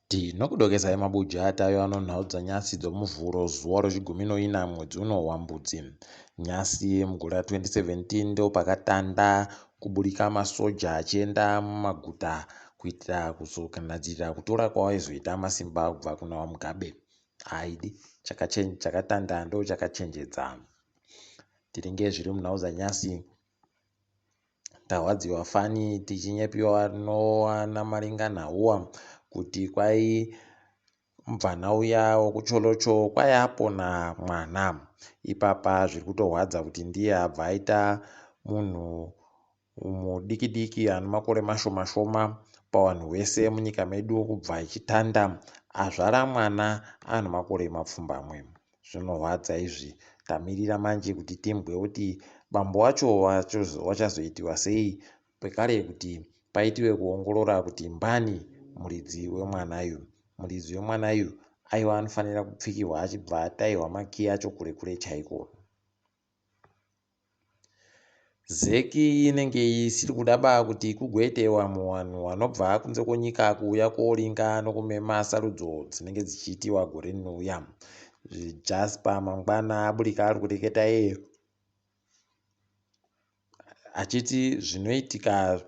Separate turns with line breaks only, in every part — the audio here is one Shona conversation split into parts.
Tinokudokesai mabuja tayo ano nhau dzanyasi dzoMuvhuro zuva rechigumi noina mwedzi uno waMbudzi. Nyasi mugore ra2017 ndopakatanda kuburika masoja achienda mumaguta kuitira kuzogadzirira kutora kwavaizoita masimba kubva kuna VaMugabe. Haidi chakatanda ndochakachenjedza. Tiringe zviri munhau dzanyasi. Tarwadziwa fani tichinyepiwa nowana Maringa Nhaua kuti kwai mubvana uya wekuCholocho kwai apona mwana. Ipapa zviri kutorwadza kuti ndiye abva aita munhu mudiki diki ane makore mashoma shoma pavanhu vese munyika medu kubva ichitanda azvara mwana ane makore mapfumbamwe. Zvinorwadza izvi. Tamirira manje kuti timbwe kuti bambo wacho wachazoitiwa sei pekare kuti paitiwe kuongorora kuti mbani muridzi wemwana uyu. Muridzi wemwana uyu aiwa anofanira kupfikirwa achibva ataiwa makiyi acho kure kure chaiko. Zec inenge isiri kudaba kuti kugoite vamwe vanhu vanobva kunze kwenyika kuuya koringa nokumema sarudzo dzinenge dzichiitiwa gore rinouya. Jasper mangwana aburika ari kureketa iye achiti zvinoitika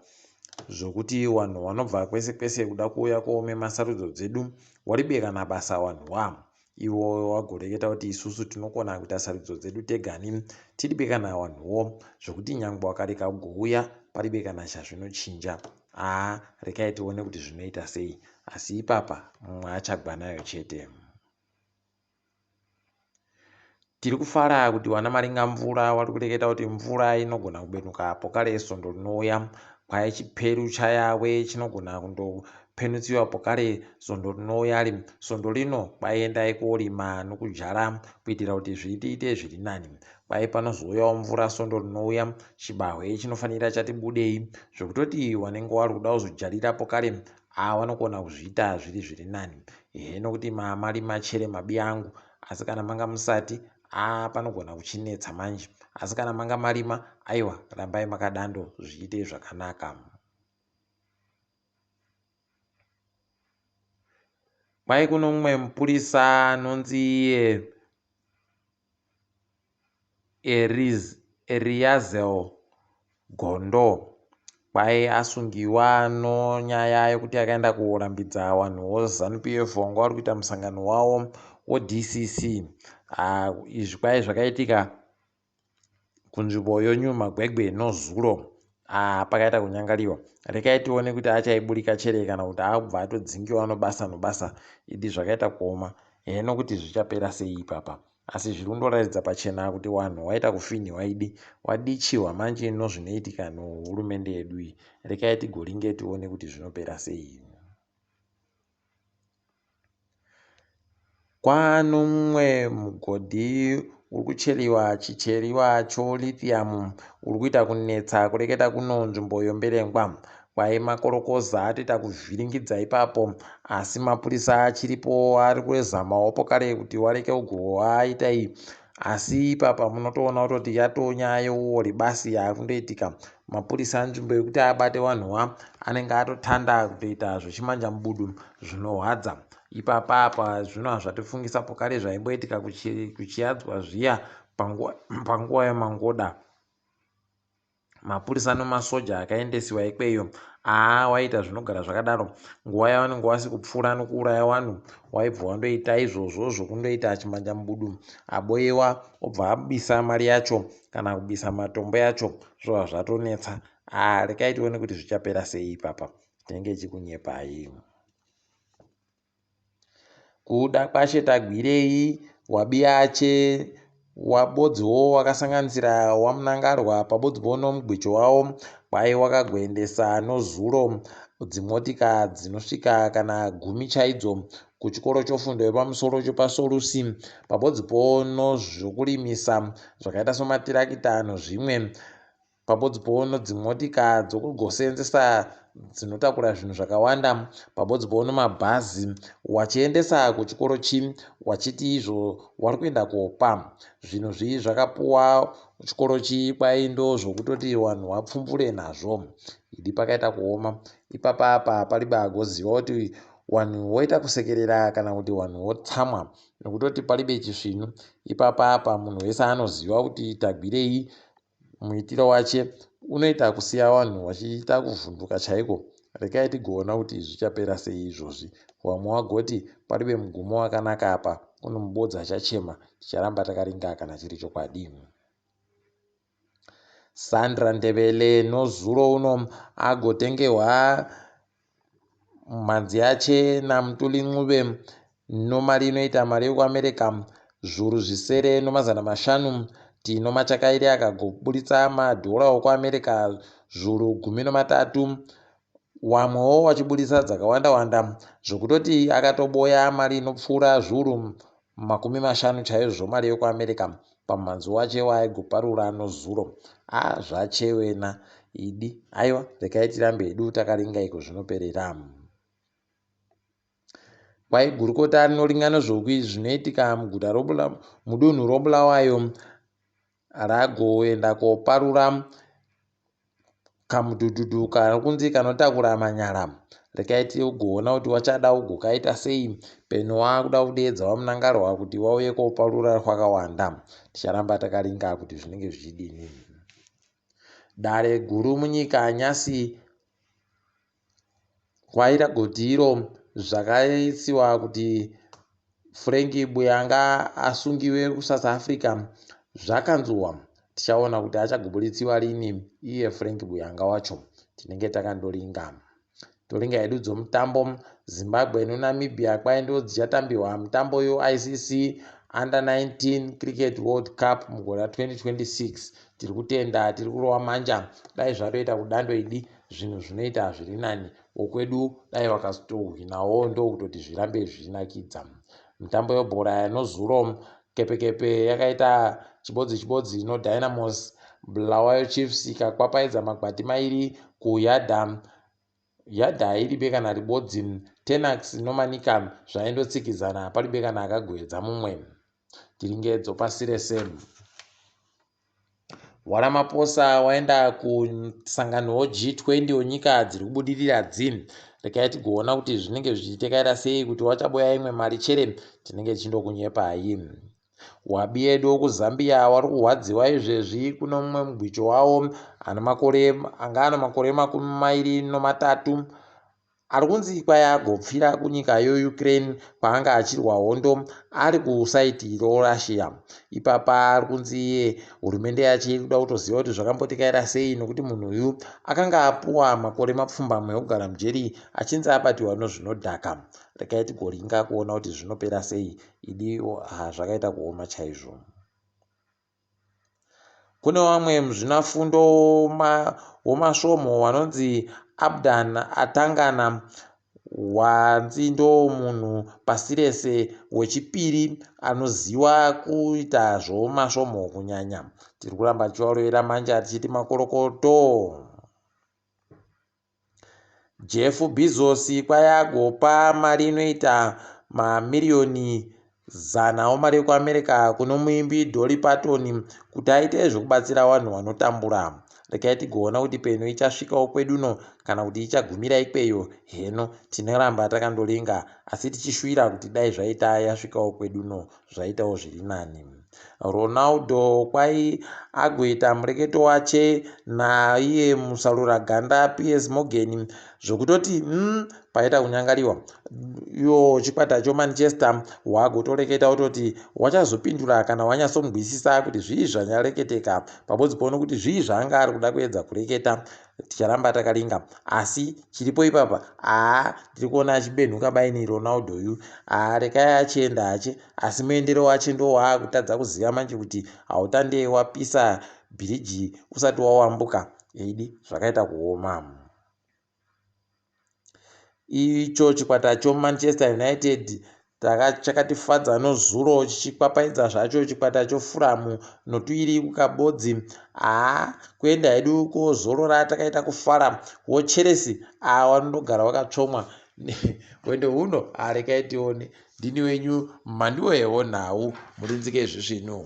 zvokuti vanhu vanobva kwese kwese kuda kuuya koomema sarudzo dzedu waribe kana basa vanhuwa. Ivo vagoreketa kuti isusu tinokona kuita sarudzo dzedu tegani tiribe kana vanhuwo zvokuti nyangwe wakarega kugouya paribe kana chazvinochinja. Haa rekai tione kuti zvinoita sei asi ipapa mumwe achagwa nayo chete. Tiri kufara kuti wana Maringamvura wari kureketa kuti mvura inogona kubenuka pokare svondo rinouya. Kwai chiperu chaYawe chinogona kundopenutsiwa pokare svondo rinouya. Svondo rino kwai endai korima nokudyara kuitira kuti zviite zviri nani. Kwai panozouyawo mvura svondo rinouya chibahwe chinofanira chati budei zvekutoti wanenge wari kuda kuzodyarira pokare haa vanogona kuzviita zviri zviri nani. Ehe nokuti marima chere mabi angu asi kana manga musati haa panogona kuchinetsa manje asi kana manga marima aiwa rambai makadando zviite zvakanaka. Kwai kuno mumwe mupurisa anonzi iye Eriazel Gondo kwai asungiwa nonyaya yekuti akaenda korambidza vanhu voZanu PF vanga vari kuita musangano wavo woDCC. Ah, izvi kwai zvakaitika kunzvimbo yoNew Magwegwe nozuro. Ah, pakaita kunyangariwa. Rekai tione kuti achaiburika chere kana kuti akubva atodzingiwa nobasa nobasa. Idi zvakaita kuoma. Heno kuti zvichapera sei ipapa. Asi zviri kundoratidza pachena kuti wanhu waita kufinhiwa idi wadichiwa manje nozvinoitika nohurumende yedu iyi. Rekai tigoringe tione kuti zvinopera sei. Kwanomumwe mugodhi uri kucheriwa chicheriwa cholithium uri kuita kunetsa kureketa kuno nzvimbo yomberengwa. Kwai makorokoza atoita kuvhiringidza ipapo asi mapurisa achiripo ari kuzamawo pokare kuti wareke ugoaita iyi asi ipapa munotoona kutoti yatonyaya yeuori basi yakundoitika mapurisa nzvimbo yekuti abate vanhuwa anenge atotanda kutoita zvechimanjamubudu zvinohwadza ipapa apa zvino hazvatifungisa pokare zvaimboitika kuchiyadzwa zviya panguva yemangoda Mapurisa nemasoja akaendesiwa ikweyo aa waita zvinogara zvakadaro nguva yavanenge wasi kupfuura nokuuraya wanhu waibva wandoita izvozvo zvokundoita chimanjamubudu aboyewa obva abisa mari yacho kana kubisa matombo yacho zvobva zvatonetsa aa rekai tione kuti zvichapera sei ipapa tinenge chikunyepai. Kudakwashe Tagwirei, Wabiache, Wabodziwo wakasanganisira waMnangarwa pabodziwo nomugwicho wawo kwai wakagoendesa nozuro dzimotika dzinosvika kana gumi chaidzo kuchikoro chofundo yepamusoro chepaSolusi pabodzipo nozvokurimisa zvakaita somatirakita nozvimwe. Pabodzipono dzimotika dzokugoseenzesa dzinotakura zvinhu zvakawanda pabodzipono mabhazi wachiendesa kuchikoro chi wachiti izvo wari kuenda kopa zvinhu zvii zvakapuwa chikoro chi kwai ndo zvokutoti vanhu vapfumbure nazvo idi pakaita kuoma ipapa apa paribe agoziva kuti Wanhu woita kusekerera kana kuti wanhu wotsamwa nokutoti palibe chisvinu ipapa apa munhu wese anoziva kuti Tagwirei muitiro wache unoita kusiya vanhu vachiita kuvhunduka chaiko. Rekai tigoona kuti zvichapera sei izvozvi. Wamwe wagoti palibe mugumo wakanaka apa kune mubodzi achachema. Ticharamba takaringa kana chiri chokwadi. Sandra Ndebele nozuro uno agotengehwa mhanzi yache naMtuli Ncube nomari inoita mari yekuAmerica zvuru zvisere nomazana mashanu. Tino Machakaire akagoburitsa madhora okuAmerica zvuru 13, wamwewo wachiburitsa dzakawanda wanda zvokutoti akatoboya mari inopfuura zvuru 50 chaizvo zvomari yekuAmerica pamhanzi wache waaigoparura nozuro. A zvache wena idi aiwa rekai tirambe hedu takaringa iko zvinoperera. Kwai gurukota rinoringa nezvokui zvinoitika muguta mudunhu roBulawayo ragoenda koparura kamudhudhudhu kari kunzi kanotakura manyara. Rekai tigoona kuti wachada kugokaita sei peno wakuda kudeedza vaMnangarwa kuti wauye koparura kwakawanda. Ticharamba takaringa kuti zvinenge zvichidini. Dare guru munyika nyasi Kwaita goti iro zvakaisiwa kuti Frank Buyanga asungiwe kuSouth Africa zvakanzuwa. Tichaona kuti achagobuditsiwa rini iye Frank Buyanga wacho. Tinenge takandoringa. Toringa hedu dzomutambo Zimbabwe noNamibia kwai ndodzichatambiwa mutambo yoICC Under 19 Cricket World Cup mugore ra 2026. Tiri kutenda tiri kurova manja dai zvatoita kudando idi zvinhu zvinoita zviri nani wokwedu dai vakatohwinawo ndokutoti zvirambe zvichinakidza. Mitambo yebhora yanozuro Kepekepe yakaita chibodzi chibodzi noDynamos, Bulawayo Chiefs ikakwapaidza magwati mairi kuYada Yada hairibe kana ribodzi. Tenax noManica zvaindotsikidzana palibe kana akagoedza mumwe. Tiringedzo pasi rese. WaRamaphosa waenda kusangano G20 wenyika dziri kubudirira dzi. Regai tigoona kuti zvinenge zvichitekaira sei kuti wachaboya imwe mari chere tinenge tichindokunyepai. Wabi edu wekuZambia wari kurwadziwa izvezvi kune mumwe mugwicho wawo ane makore anga ane makore 23 ari kunzi kwai agopfira kunyika yeUkraine kwaanga achirwa hondo ari kusaiti roRussia. Ipapa ari kunzi iye hurumende yacho iri kuda kutoziva kuti zvakambotekaira sei nokuti munhu uyu akanga apuwa makore mapfumbamwe ekugara mujeri achinzi abatiwa nozvinodhaka. Regai tigoringa kuona kuti zvinopera sei. Idi ha zvakaita kuoma chaizvo. Kune vamwe muzvinafundo womasvomho vanonzi Abdan Atangana wanzi ndomunhu pasi rese wechipiri anoziva kuita zvomasvomho kunyanya. Tiri kuramba tichivarovera manja tichiti makorokoto. Jeff Bezos kwai agopa mari inoita mamiriyoni zana omari yekuAmerica kune muimbi Dolly Parton kuti aite zvekubatsira vanhu vanotambura. Regai tigoona kuti peno ichasvikawo kweduno kana kuti ichagumira ikweyo heno tinoramba takandoringa asi tichishuwira kuti dai zvaita yasvikawo kweduno zvaitawo zviri nani. Ronaldo kwai agoita mureketo wache naiye musaruraganda Piers Morgan zvekutoti paita kunyangariwa. Iwo chikwata choManchester wagotoreketa wototi wachazopindura kana wanyatsonzwisisa kuti zvii zvanyareketeka pabodzi pono kuti zvii zvaanga ari kuda kuedza kureketa. Ticharamba takaringa asi chiripo ipapa haa ndiri kuona achibenhuka baini Ronaldo uyu haa rekai achienda hache asi muendero wache ndowaakutadza kuziva manje kuti hautande wapisa bhiriji usati wawambuka idi zvakaita kuoma. Icho chikwata choManchester United chakatifadza nozuro chichikwapaidza zvacho chikwata choFulham notuiri kukabodzi haa kuenda hedu kozorora takaita kufara woChelsea haa wanondogara wakatsvomwa hwendo huno harekai tione ndini wenyu mhandiwe wonhau murinzike zvisvinu.